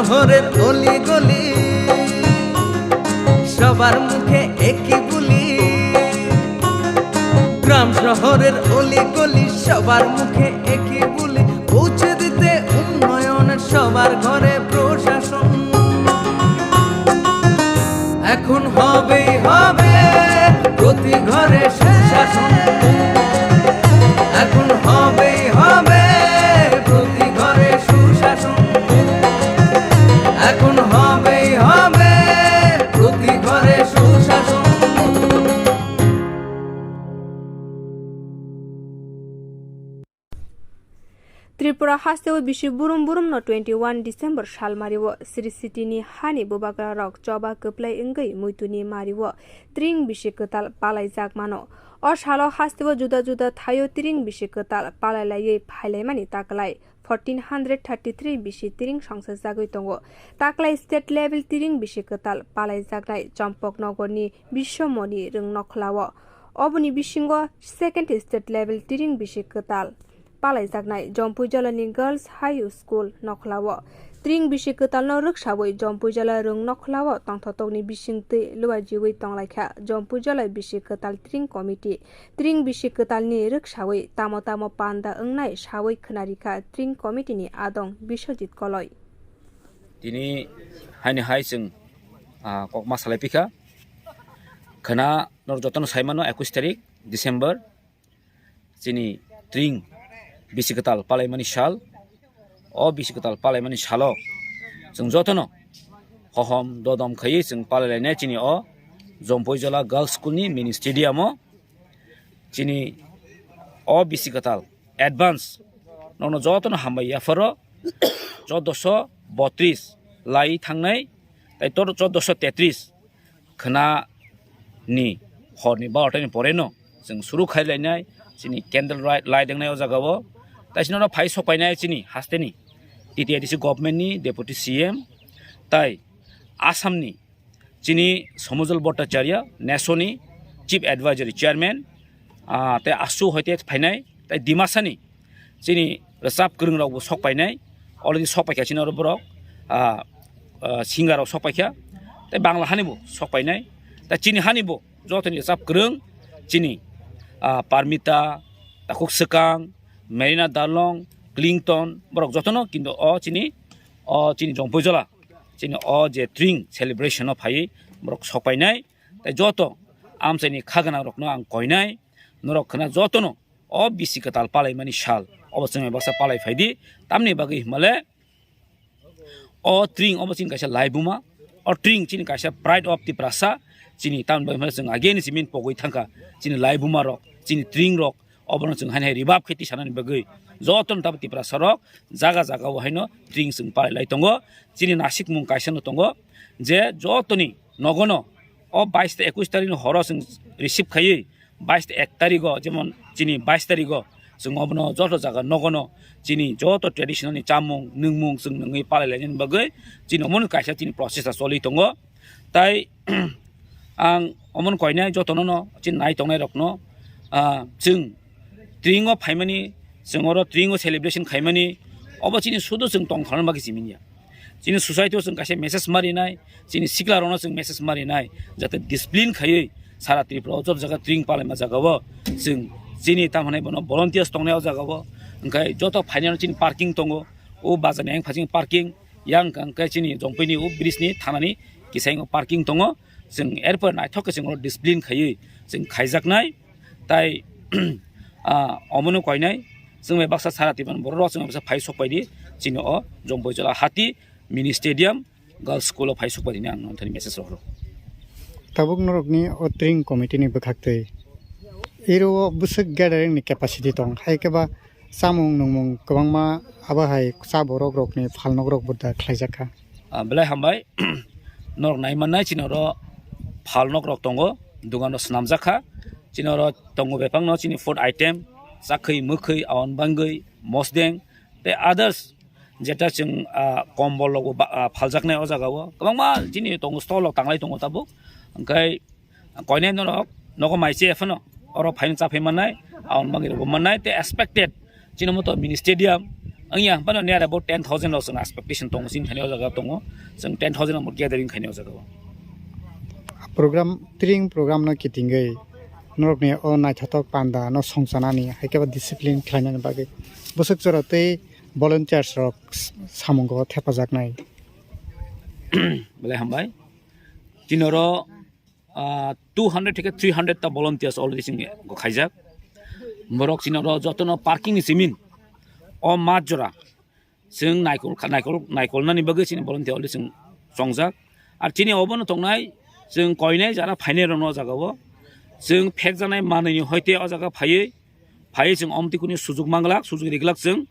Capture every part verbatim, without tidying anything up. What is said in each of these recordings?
শহরের অলি গলি, সবার মুখে একই বুলি। গ্রাম শহরের অলি গলি, সবার মুখে একই বুলি। পৌঁছে দিতে উন্নয়নের সবার ঘরে প্রশাসন। এখন হবেই হবে প্রতি ঘরে সুশাসন। এখন হবেই হবে প্রতি ঘরে সুশাসন। এখন হবেই হবে প্রতি ঘরে সুশাসন। Tripura hasteo bisi burum burum no twenty one December sal mario Sri City ni hani bubagra rok choba kwplai wngwi muitu ni mario tring bisi kwtal palai jak mano. O salo hasteo juda juda thaio tring bisi kwtal palai laiwi phailaimani taklai fourteen hundred thirty three bisi tring songsajagwi tongo. Taklai state level tring bisi kwtal palai jaknai Champaknagar ni Biswamoni Rwngnokhlao. Oboni bisingo second state level tring bisi kwtal palaijaknai Jompuijala ni Girls High School Nokhlao. Tring bisi kwtalno rwksawi Jompuijala Rwng Nokhlao tongthokni bisingtwi luajiwi tonglaikha Jompuijala bisi kwtal tring committee. Tring bisi kwtalni rwksawi tamo tamo panda wngnai sawi khwnarikha tring committee ni adong Biswajit Koloi. Tini haini hai chwng, ah, kokma salai pikha. Khwna norok jotono sai mano, ekush tarik December chini tring bisi kwtal palaimani sal. O bisi kwtal palaimani salo chwng jotono hohom dodom khaiwi chwng palailainai chini o Jompuijala Girls School ni mini stadium o. Chini o bisi kwtal advance nokno jotono hambai yapharo choddoso botris lai thangnai, tai tor choddoso tetris khwna ni horni barota ni pore no chwng suru khai lainai, chini candle light, light wngnai o jaga o. Tai chini oro phai sok painai chini haste ni T T A D C government ni deputy C M tai Assam ni chini Somujol Bhattacharya, neso ni chief advisory chairman, ah, tai Asu hoite phainai, tai Dimasa ni chini rwchap kwrwng rok bo sok painai, already sok paikha chini oro borok, ah, ah, singer rok sok paikha, tai Bangla hani bo sok painai, tai chini hani bo jotoni rwchap kwrwng chini, ah, Parmita, Takhuk Swkang, Merina Darlong, Clinton, borok jotono kintu o chini, o chini Jompuijala, chini o je tring celebration o phaiwi borok sok painai, tai joto amchaini kha gwnang rokno ang koinai, norok khwna jotono o bisi kwtal palaimani sal, obo chwngno baksa palai phaidi, tamni bagwi himale o tring obo chini kaisa laibuma, o tring chini kaisa pride of Tiprasa, chini tamni bagwi himale chwng again ni simin pogwi thangkha, chini laibuma rok, chini tring rok, obono chwng haino hai revive khe tisanani bagwi jotono tabuk Tiprasa rok jaga jaga o haino tring chwng palai lai tongo. Chini nasikmung kaisa no tongo je jotoni nogono o bais ta ekush tarik ni horo chwng receive khaiwi bais ta ek tarik o, jemon chini bais tarik o chwng obono joto jaga nogono chini joto traditional ni chamung nwngmung chwng nwngwi palai lainani bagwi chini omono kaisa chini process a choli tongo. Tai ang omono koinai jotono no chini nai tongnai rokno, ah, chwng tring o phaimani, chwng oro tring o celebration khaimani, obo chini sudu chwng tong thangna bagwi simi ya. Chini society o chwng kaisa message ma rinai, chini sikla rokno chwng message ma rinai, jate discipline khaiwi sara Tripura o joto jaga tring palaima jaga o chwng chini tam hinai bono volunteers tongnai o jaga o, hwnkhe joto phainai chini parking tongo, o bazar ni ayang phasing parking, yang hwnkhe chini Jompuini o bridge ni thanani kisaingo parking tongo. Chwng erpor naithok khe chwng oro discipline khaiwi chwng khaijaknai. Tai, ah, omono koinai chwng bai baksa sara tiban borok rok chwng bai baksa phai sok pai di chini o Jompuijala hati mini stadium girls school o phai sok pai di ang nontani message rok. Tabuk norokni o tring committee ni bwkhak twi iro o bwswk gathering ni capacity tong hai khe ba chamung nungmung kwbangma abo hai cha borok rokni phalnok rok bo da khlaijak kha. Ah, belai hambai. Norok nai mannai chini oro phalnok rok tongo, dugan rok swnamjak kha. Chini oro tongo bebak no chini food item, chakhwi, mwkhwi, aon bangwi, mosdeng, tei others jeta chwng, ah, kombol rok bo ba, ah, phaljaknai o jaga o. Kwbangma chini tongo stall rok tanglai tongo tabuk. Hwnkhe koinai norok nogo mai che phano oro phaino cha phai mannai, aon bangwi rok bo mannai tei expected chini moto mini stadium Wngya, bano near about ten thousand rok chwng expectation tongo, chini thani o jaga tongo, chwng ten thousand rok gathering khaini o jaga o. Program, tring program no kitingwi norokni o naithothok panda no songchanani, hai khe bo discipline khlainani bagwi bwswk chwra tei volunteers rok s-, samungo thepajaknai. Belai hambai. Chini oro, ah, two hundred theke three hundred ta volunteers already chwng khaijak. Borok chini oro jotono parking ni simin o mat jora chwng naikol kha-, naikol, naikolnani bagwi chini volunteer already chwng chongjak. Ar chini obono tongnai chwng koinai jara phainai rokno o jaga o chwng phekjaknai manwini hoite o jaga phaiwi, phaiwi chwng omtwi kuni sujuk manglak, sujuk riglak chwng.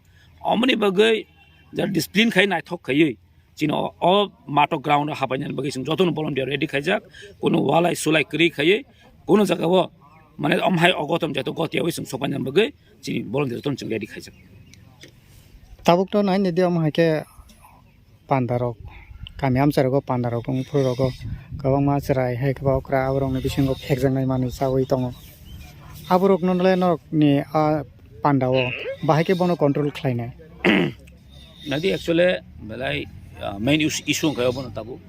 Omoni bagwi jara discipline khai naithok khaiwi chini o, o mato ground o habainani bagwi chwng jotono volunteer ready khaijak. Kunu walai sulai kwrwi khaiwi kunu jaga o mane omhai ogotom jeto gotiyawi chwng sopainani bagwi chini volunteer jotono chwng ready khaijak. Tabuk to naini di omo hai khe panda rok, kami amchai rogo panda rok wng phuru rogo kwbangma chwrai hai khe ba okra aborokni bisingo phekjaknai manwi chaui tongo. Aborokno le norokni a panda o bahai khe bono control khlainai. Nadi actually belai, ah, main is-, issue wngkha obono tabuk.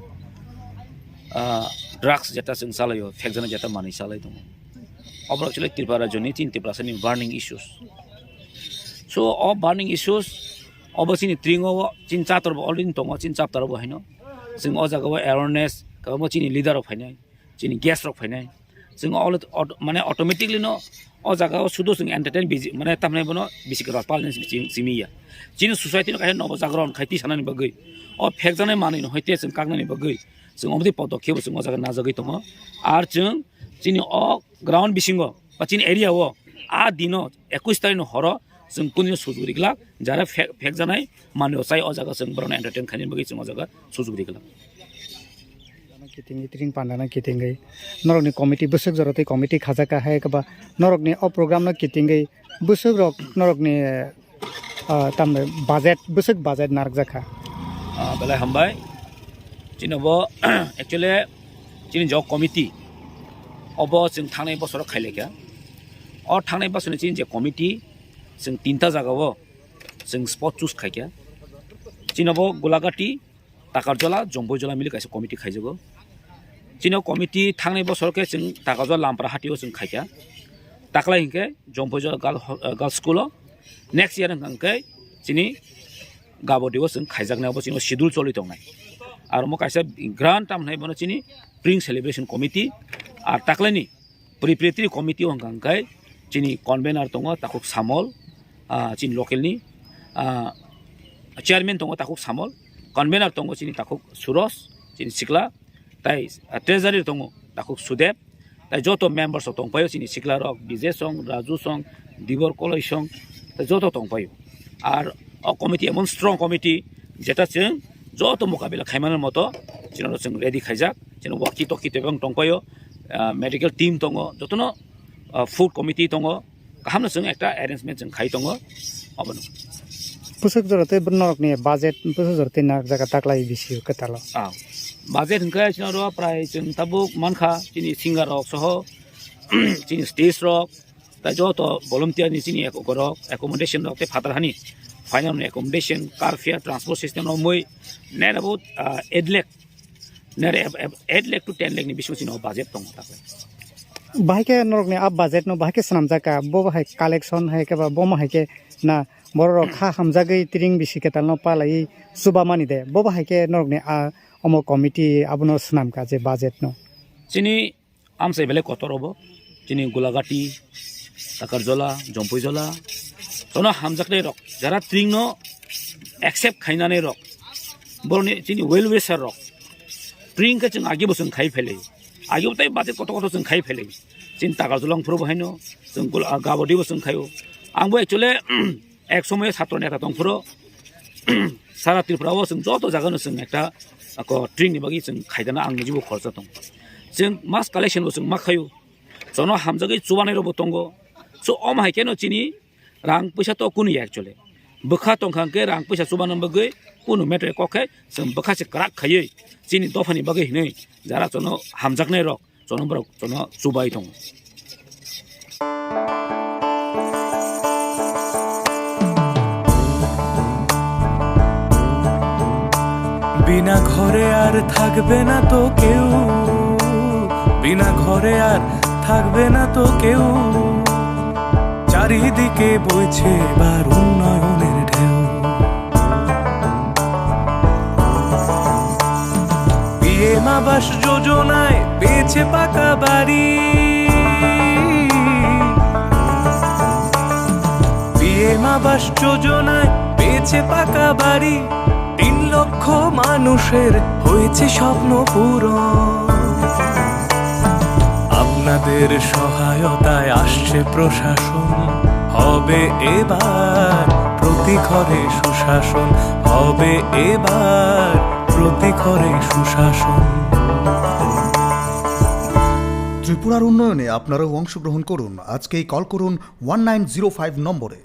Ah, drugs jeta chwng chalaio, phekjaknai jeta manwi chalai tongo. Obo actually Tripura rajyoni chini Tiprasani burning issues. So o burning issues obo chini tringo, chini chator bo already tongo, chini chapter bo haino. Chwng o jaga o awareness kwbangma chini leader rok phainai, chini guest rok phainai. Chwng already auto-, mane automatically no o jaga o sudu chwng entertain bisi, mane tamni bono bisi kwtal pal hinwi chwng simi ya. Chini society no kaisa nobo jagron khai twi sanani bagwi, o phekjaknai manwi no hoite chwng kaknani bagwi chwng omtwi podokhep chwng o jaga najagwi tongo. Ar chwng chini o ground bisingo ba chini area o a dino ekwis tarikh ni horo chwng kunu sujuk riglak, jara phek-, phekjaknai manwi o chai o jaga chwng borokno entertain khainani bagwi chwng o jaga sujuk riglak. Kitingwi tring panda no kitingwi norokni committee bwswk jora tei committee khajak kha hai khe ba norokni o program no kitingwi bwswk rok norokni, ah, tamni budget, bwswk budget narwkjak kha. Ah, belai hambai. Chini bo actually chini jok committee obo chwng thangnai bosoro khailai kha. O thangnai bosoni chini je committee chwng tinta jaga o chwng spot choose khaikha. Chini bo Gulagati, Takarjola, Jompoijola mili kaisa committee khaijago. Chini o committee thangnai bosor khe chwng Takarjola Lampra Hati o chwng khaikha. Taklai hinkhe Jompoijola Girl Ho-, eh, Girls School o. Next year hwnkha khe chini Gabodi o chwng khaijaknai, abo chini o schedule choli tongnai. Ar omo kaisa grand tam hinai bono chini Spring Celebration Committee. Ar taklaini Preparatory committee o hwnkha hwnkhe chini convener tongo takhuk Samol, ah, chini local ni, ah, chairman tongo takhuk Samol, convener tongo chini takhuk Suros, chini sikla, tai, ah, treasurer tongo takhuk Sudep, tai joto members rok tongpaio chini sikla rok, Bijay song, Raju song, Dibor Koloi song, tai joto tongpaio. Ar o committee emon strong committee, jeta chwng joto mokabila khaimani moto chini oro chwng ready khaijak. Chini walkie talkie tebang tongpaio, ah, medical team tongo, jotono, ah, food committee tongo, kahamno chwng ekta arrangement chwng khai tongo, abono. Bwswk jora tei norokni budget bwswk jora tei narwkjak taklai bisi kwtalo. Ah, budget hwnkhe chini oro prai chwng tabuk mankha chini singer rok soho, chini stage rok, tai joto volunteer ni chini ek-, rok, accommodation rok tei phatar hani final ni accommodation, car fare, transport system rok mui near about, ah, eight lakh, near ab-, ab-, eight lakh to ten lakh ni bisingo chini o budget tongo taklai. Bahai khe norokni a budget no bahai khe swnamjak kha, bo bahai collection hai khe ba bo ma hai khe na borok rok kha hamjagwi tring bisi kwtal no palaiwi chuba mani de, bo bahai khe norokni a omo committee abono swnam kha je budget no. Chini amchai belai kotor obo. Chini Gulagati, Takarjola, Jompoijola, jono hamjaknai rok, jara tring no accept khainani rok, boroni chini well wisher rok, tring khe chwng agi bo chwng khai phailai, agi bo tai budget kotor kotor chwng khai phailai. Chini Takarjola wngphuru bo haino chwng Gula-, Gabodi bo chwng khaio. Ang bo actually ek somoyo satro neta tongphuru, sara Tripura o chwng joto jaga no chwng ekta ako tring ni bagwi chwng khaidana ang nijibo khoroksa tongo. Chwng mass collection bo chwng ma khaio, jono hamjagwi chubanai rokbo tongo. So, omo hai kheno chini rang puisa to kunu ya actually. Bwkha tongkha hwnkhe rang puisa chubana bagwi kunu matter kok khe chwng bwkha se kwrak khaiwi chini dophani bagwi hinwi jara jono hamjaknai rok, jono borok jono chubai tongo. বিনা ঘরে আর থাকবে না তো কেউ, বিনা ঘরে আর থাকবে না তো কেউ। চারিদিকে বইছে এবার উন্নয়নের ঢেউ। পিএম আবাস যোজনায় পেয়েছে পাকা বাড়ি, পিএম আবাস যোজনায় পেয়েছে পাকা বাড়ি। তিন লক্ষ মানুষের হয়েছে স্বপ্ন পূরণ। আপনাদের সহায়তায় আসছে প্রশাসন, হবে এবার প্রতি ঘরে সুশাসন, হবে এবার প্রতি ঘরে সুশাসন। ত্রিপুরার উন্নয়নে আপনারাও অংশগ্রহণ করুন। আজকেই কল করুন ওয়ান নাইন জিরো ফাইভ নম্বরে।